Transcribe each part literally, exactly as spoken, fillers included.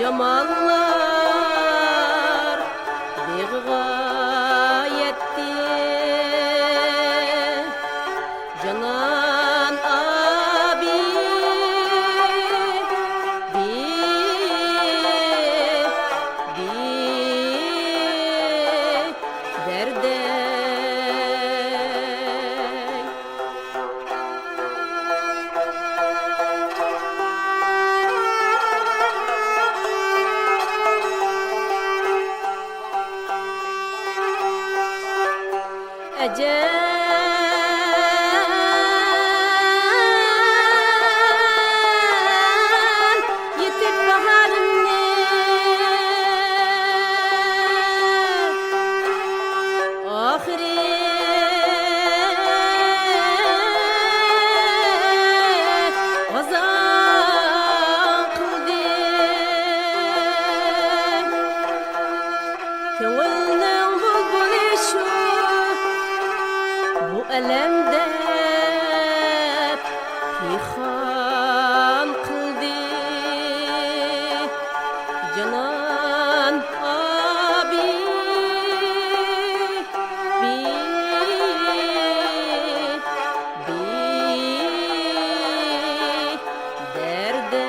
ئامانلار بېغىغا يەتتى. جانان ئابى، بى، بى، دەردەي. ئەجەل يېتىپ باھارىمنى، ئاخىرى قازا قىلدى. كۆڭۈلنىڭ بۇلبۇلى شۇ، بۇ ئەلەم دەپ پىخان قىلدى. جانان ئابى، بى، بى، دەردەي.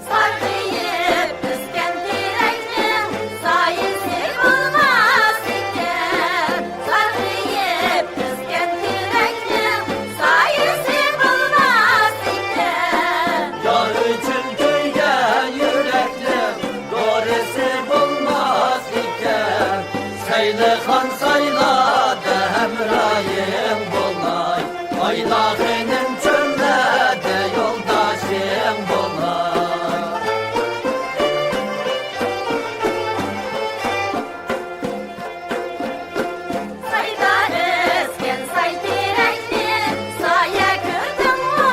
سارغىيىپ ئۆسكەن تېرەكنىڭ سايىسى بولماس ئىكەن. سارغىيىپ ئۆسكەن تېرەكنىڭ سايىسى بولماس ئىكەن. يار ئۈچۈن كۆيگەن يۈرەكنىڭ دورىسى بولماس ئىكەن. سەيلىخان سايلادا ھەمراھىڭ بولاي، ئايلا خېنىم چۆللەردە يولداشىڭ بولاي. سايدا ئۆسكەن ساي تېرەكنى سايە كۆردۈڭمۇ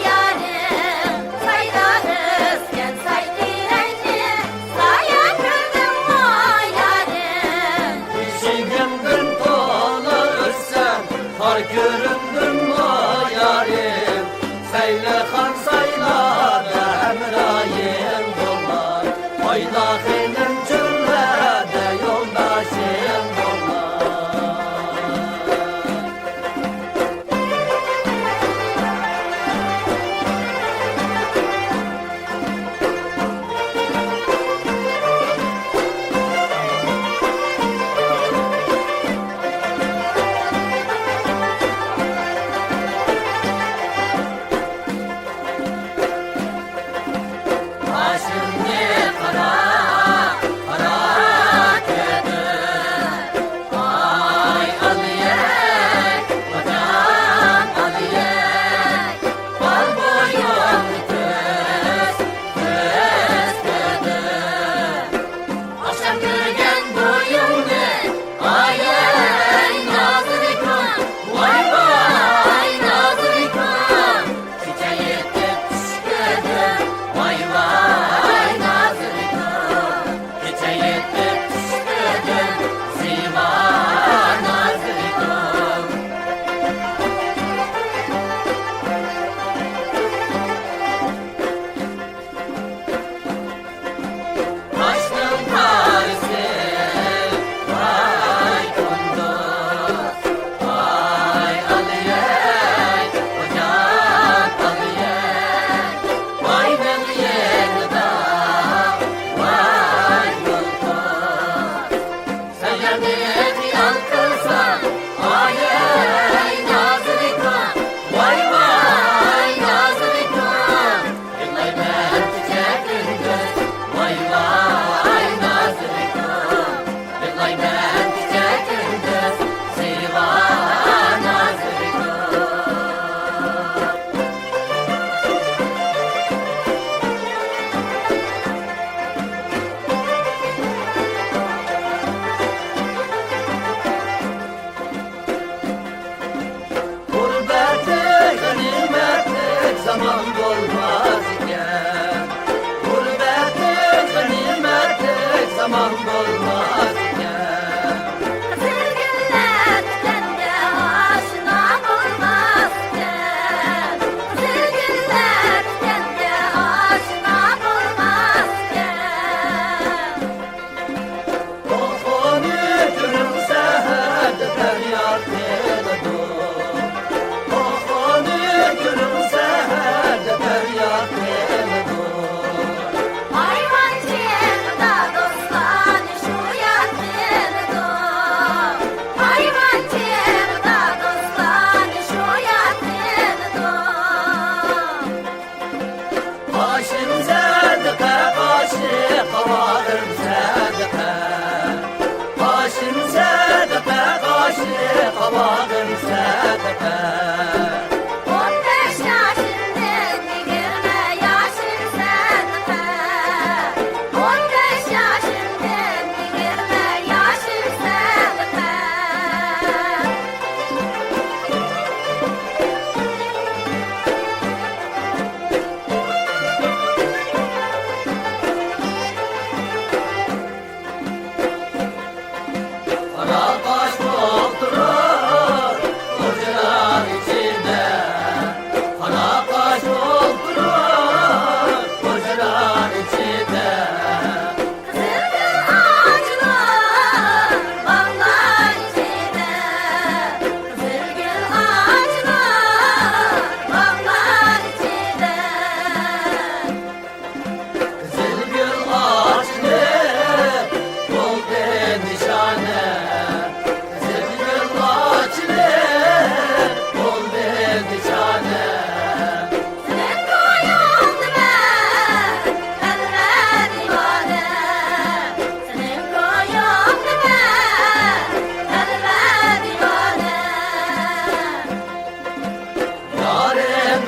يارىم؟ سايدا ئۆسكەن ساي تېرەكنى سايە كۆردۈڭمۇ يارىم؟ ئىشىكىمدىن تولا ئۆتسەم، خار كۆرۈندۈممۇ يارىم؟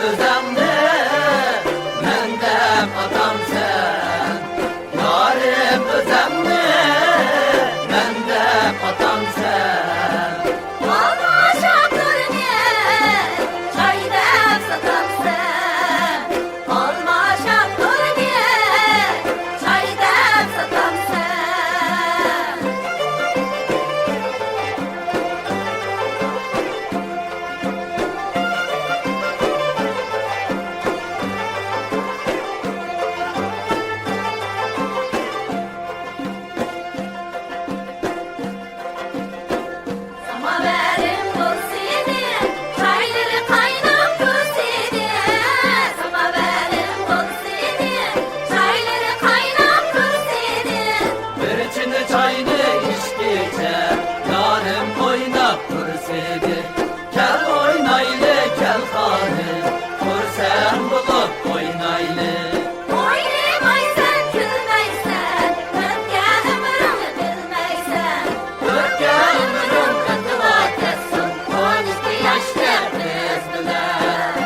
ئۆزۈڭنى مەن دەپ ئاتامسەن، يارىم، ئۆزۈڭنى مەن دەپ ئاتامسەن. ئالما شاپتۇلنى چاي دەپ ساتامسەن، ئالما شاپتۇلنى چاي دەپ ساتامسەن. ساماۋارىم بولسىدى، چايلىرى قايناپ تۇرسىدى. ساماۋارىم بولسىدى، چايلىرى قايناپ تۇرسىدى. بىر چىنە چاينى ئىچكىچە، يارىم ئويناپ تۇرسىدى. كەل ئوينايلى، كەل خانىم، خۇرسەن بولۇپ ئوينايلى. ئوينىمايسەن، كۈلمەيسەن، ئۆتكەن ئۆمرۈڭنى بىلمەيسەن. ئۆتكەن ئۆمرۈڭ ئۆتۈۋاتسۇن، ئون ئىككى ياشلىق بىز بىلەن.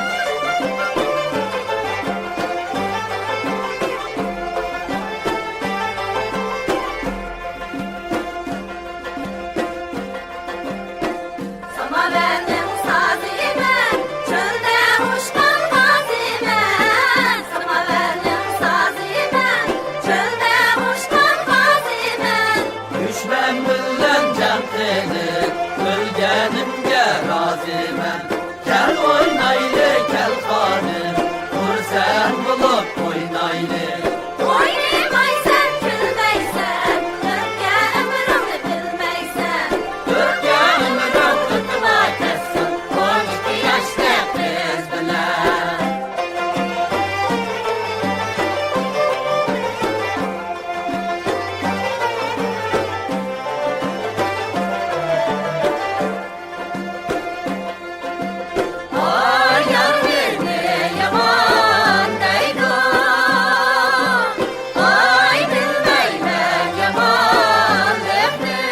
ساماۋارنىڭ سازى مەن، چۆلدە ئۇچقان غازى مەن. ساماۋارنىڭ سازى مەن، چۆلدە ئۇچقان غازى مەن. دۈشمەن بىلەن جەڭ قىلىپ، ئۆلگىنىمگە رازى مەن. كەل ئوينايلى، كەل خانىم، خۇرسەن بولۇپ ئوينايلى. ئوينىمايسەن، كۈلمەيسەن، ئۆتكەن ئۆمرۈڭنى بىلمەيسەن. ئۆتكەن ئۆمرۈڭ ئۆتۈۋاتسۇن، ئون ئىككى ياشلىق بىز بىلەن. ئاي، يار مېنى يامان دەيدۇ، ئاي، بىلمەيمەن يامانلىقنى،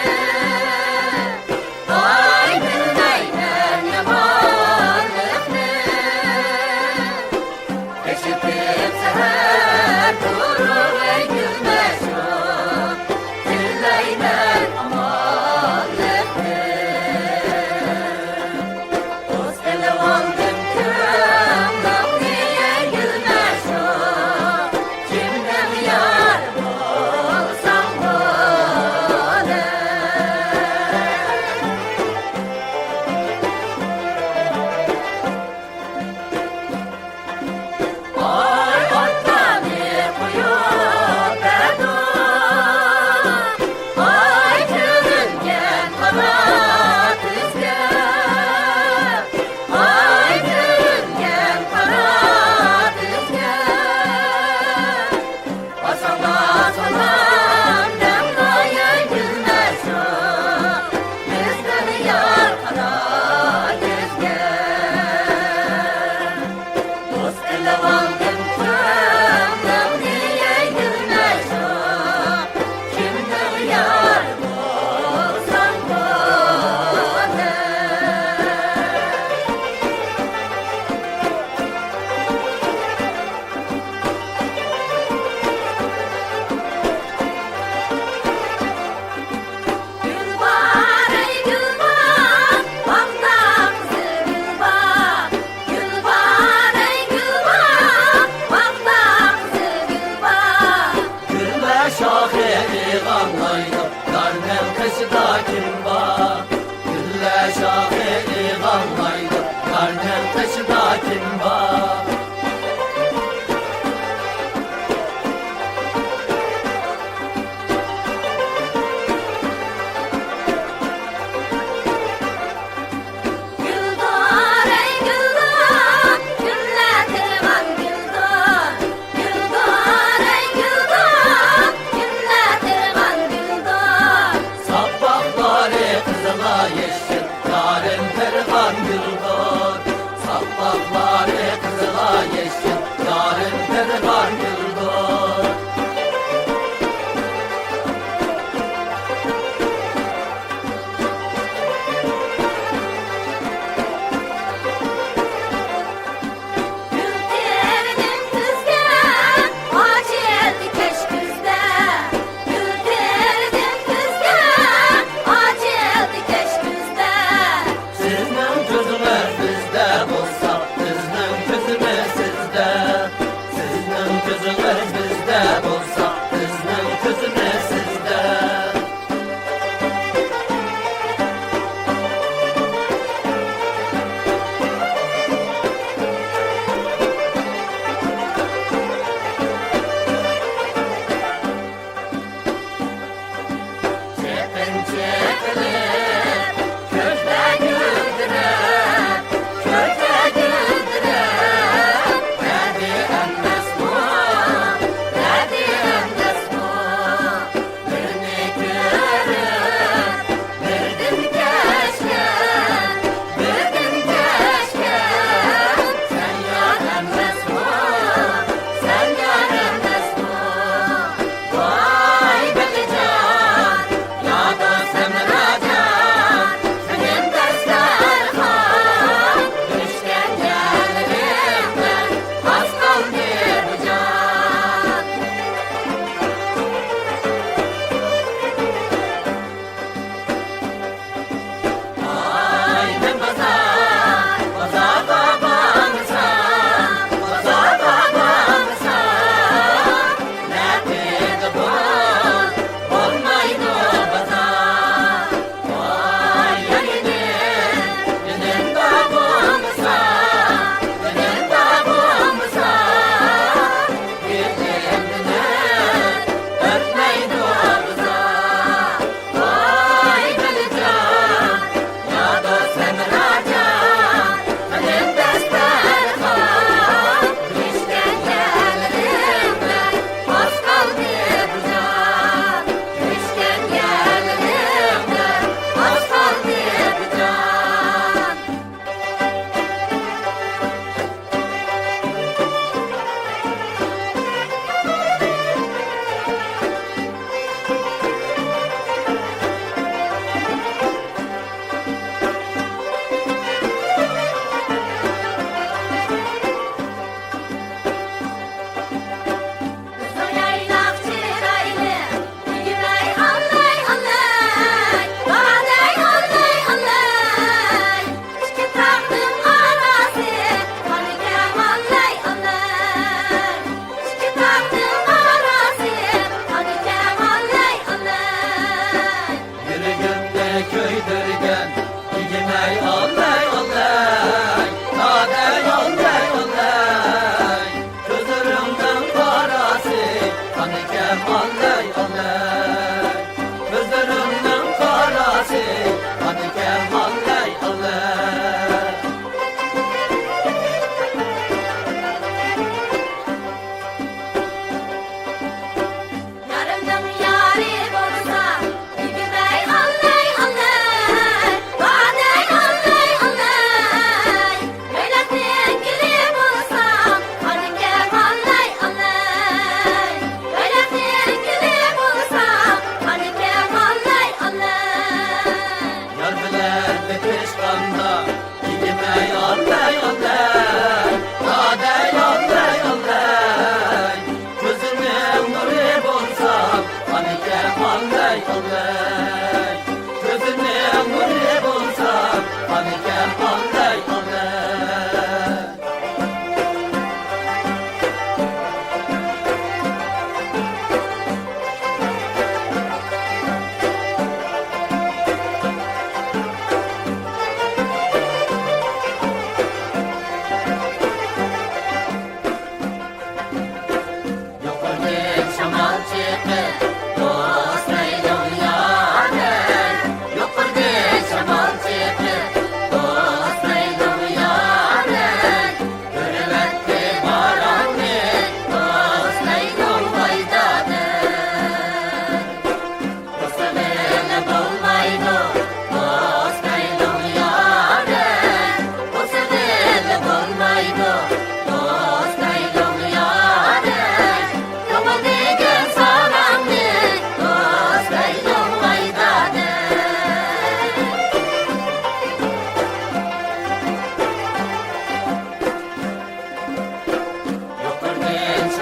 ئاي، بىلمەيمەن يامانلىقنى. ئېچىتىپ سەھەر تۇرۇپ كۈلمەسۇن، تىلەيمەن ئامانلىقنى. دوست قىلىۋالدىم كۆڭلۈڭنى، كۈلمەسۇن، كىمنىڭ يارى بولساڭ بولۇر. ئاي، ئاتلارنى قويۇپ بەردۇق، ئاي، كۆرۈنگەن قارا كۈزگە، ئاي، كۆرۈنگەن قارا كۈزگە. ئاسانلا سالام دەڭلاي، كۈلمەسۇن، بىزنىڭ يار قارا كۆزگە. دوست قىلىۋالدىم كۆڭلۈڭنى، كۈلمەسۇن، كىمنىڭ يارى بولساڭ بولۇر. گۈل بار، ئەي گۈل بار، باغدا قىزىل گۈل بار. گۈل بار، ئەي گۈل بار، باغدا قىزىل گۈل بار. گۈللەر شاخى ئېغىللايدۇ، يارنىڭ قېشىدا كىم بار؟ گۈللەر شاخى ئېغىللايدۇ، يارنىڭ قېشىدا كىم بار؟ گۈلدار، ئەي گۈلدار، كۈنلەر تېرىغان گۈلدار. گۈلدار، ئەي گۈلدار، كۈنلەر تېرىغان گۈلدار. ساپاقلارى قىزىلا يېشىل، يارىم تېرىغان گۈلدار. ساپاقلارى قىزىلا يېشىل، يارىم تېرىغان گۈلدار.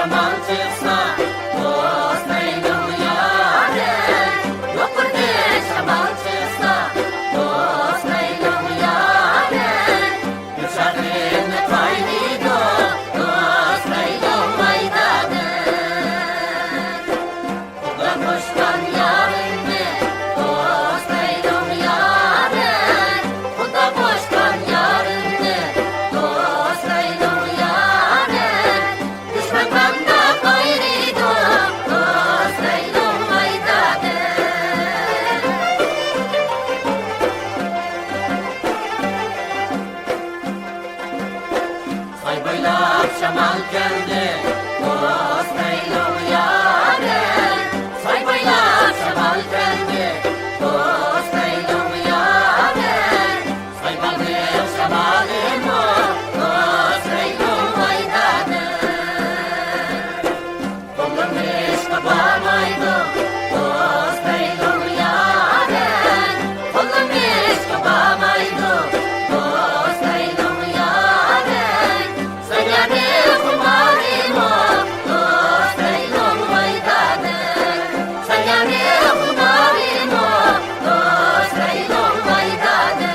شامال چىقسا، دوستاينىڭ يارى، يۇقىرىدىن شامال چىقسا، دوستاينىڭ يارى، گۈل شاخىنى قاينىيدۇ، دوستاينىڭ مايدانى. خۇدا قوشقان يارىمنى، دوستاينىڭ يارى، خۇدا قوشقان يارىمنى، دوستاينىڭ يارى، دۈشمەن قانداق ئايرىيدۇ، دوستاينىڭ مايدانى. ساي بويلاپ شامال كەلدى، دوستاينىڭ يارى. ساي بويلاپ شامال كەلدى، دوستاينىڭ يارى. ساي باغنىڭ شامالىمۇ، دوستاينىڭ مايدانى. قولۇم ئىشقا بارمايدۇ، دوستاينىڭ يارى. قولۇم ئىشقا بارمايدۇ، دوستاينىڭ يارى. سەييارنىڭ خۇمارىمۇ، دوستاينىڭ مايدانى. سەييارنىڭ خۇمارىمۇ، دوستاينىڭ مايدانى.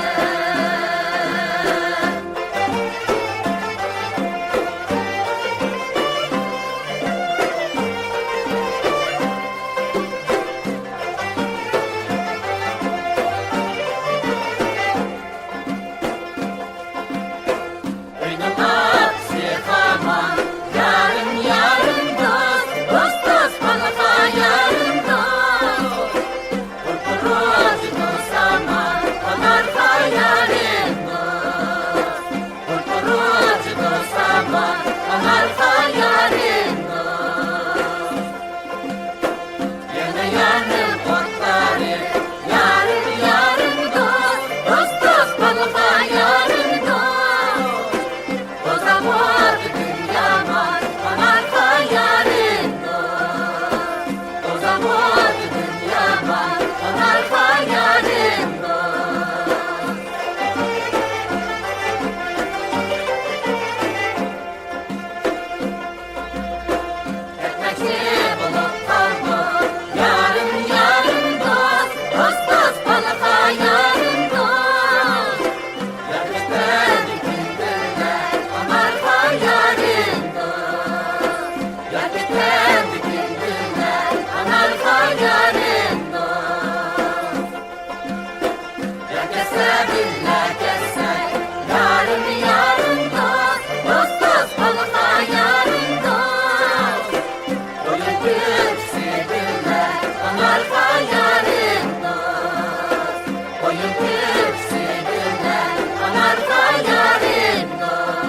ئۆينىڭ ئاپىسى خامان، يارىم، يارىم دوست، دوست، دوست، بالىغا يارىم دوست. پۇرپۇر ئۇچىدۇ سامان، ئانارغا يارىم دوست. پۇرپۇر ئۇچىدۇ سامان، ئانارغا يارىم دوست. يەنە يارنىڭ ئوتلىرى، يارىم، يارىم دوست، دوست، دوست، بالىغا يارىم دوست. توزان ئوتىدىن يامان، ئانارغا يارىم دوست. توزان ئوتىدىن يامان، ئانارغا يارىم دوست. كەتمەكچى بولۇپ قالدۇق، يارىم، يارىم دوست، دوست، دوست، بالىغا يارىم دوست. ياتىشتىن كېيىن بىللە، ئانارغا يارىم دوست. ياتىشتىن كېيىن بىللە، ئانارغا يارىم دوست. يار كەتسە بىللە كەتسەك، يارىم، يارىم دوست، دوست، دوست، بالىغا يارىم دوست. ئويۇن كۈلكىسى بىللە، ئانارغا يارىم دوست. ئويۇن كۈلكىسى بىللە، ئانارغا يارىم دوست.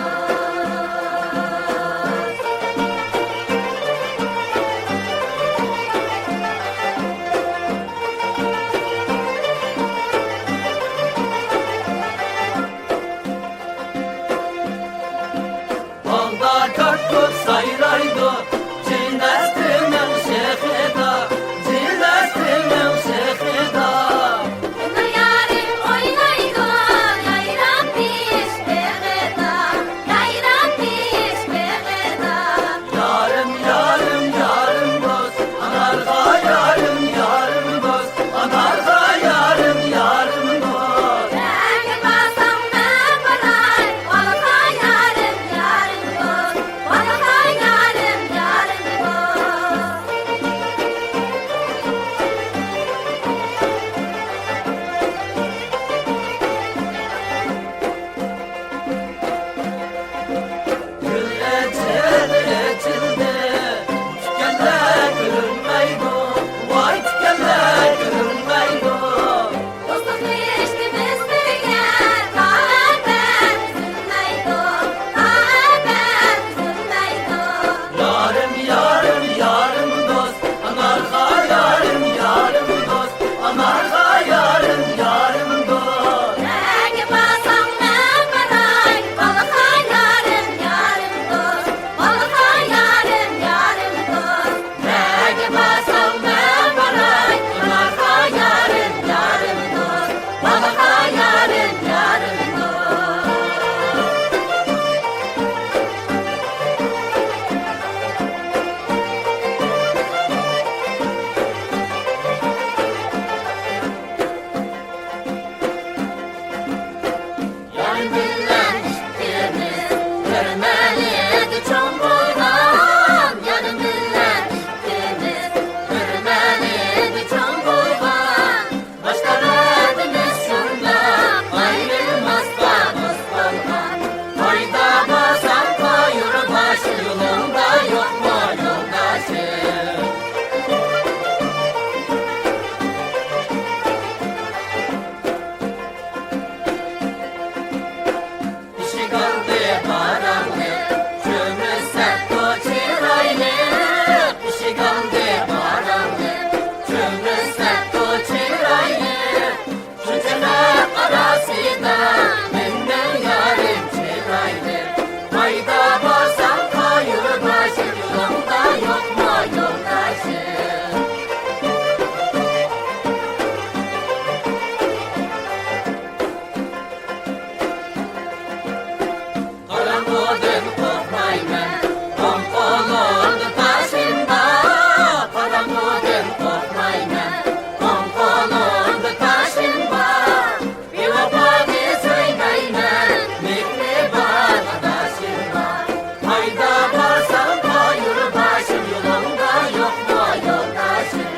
باغدا كاككۇك سايرايدۇ، جىلەستىنىڭ شېخىدا، جىلەستىنىڭ شېخىدا. يارىم ئوينايدۇ، يايراپ بېيىش بېغىدا، يايراپ بېيىش بېغىدا. يارىم، يارىم، يارىم دوست، ئانارغا يارىم، يارىم دوست، ئانارغا يارىم، يارىم دوست. نەگە بارساڭ مەن باراي، بالىغا يارىم، يارىم دوست، بالىغا يارىم. بىر مەنىدە چوڭ بولغان يار مىللەت ئىككىمىز، بىر مەنىدە چوڭ بولغان. باشتا ۋەدىمىز شۇنداق، ئايرىلماسقا دوست بولغان. قايدا بارساڭ قايۇر باش، يولۇڭدا يوقمۇ يولداشىم؟ ئىشىك ئالدى باراڭلىق، چۆمۈچ سەپتۇ چىرايلىق. ئىشىك ئالدى باراڭلىق، چۆمۈچ سەپتۇ چىرايلىق. شۇنچە خەق ئاراسىدا مېنىڭ يارىم چىرايلىق. قايدا بارساڭ قايۇر باشىم، يولۇڭدا يوقمۇ يولداشىم؟ قاراڭغۇدىن قورقمايمەن، ئوڭ قولۇمدا تاشىم بار. قاراڭغۇدىن قورقمايمەن، ئوڭ قولۇمدا تاشىم بار. بىۋاپانى سۆيمەيمەن، مېھرىبان ئاداشىم بار. قايدا بارساڭ قايۇر باشىم، يولۇڭدا يوقمۇ يولداشىم؟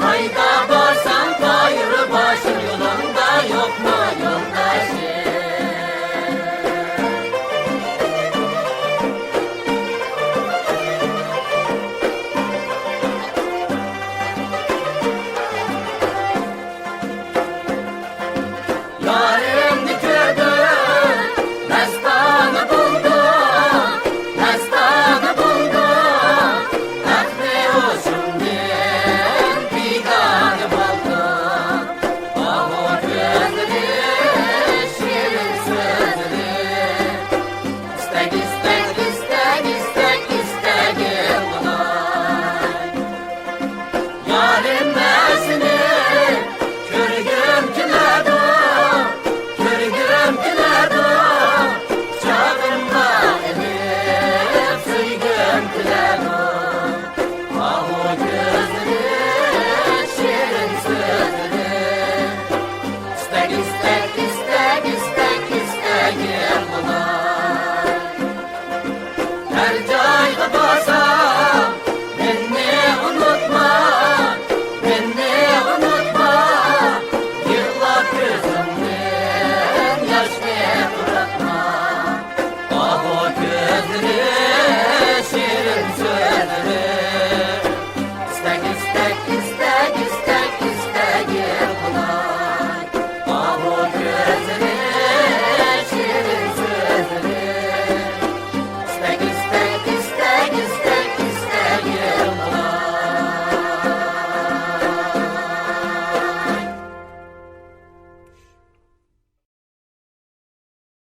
قايدا بارساڭ قايۇر باشىم، يولۇڭدا يوقمۇ يولداشىم؟ يارىمنى كۆردۈم، مەستانە بولدۇم، مەستانە بولدۇم. ئەقلى ھوشۇمدىن بىگانە بولدۇم. ئاھۇ كۆزلىرى، شېرىن سۆزلىرى، ئىستەك، ئىستەك.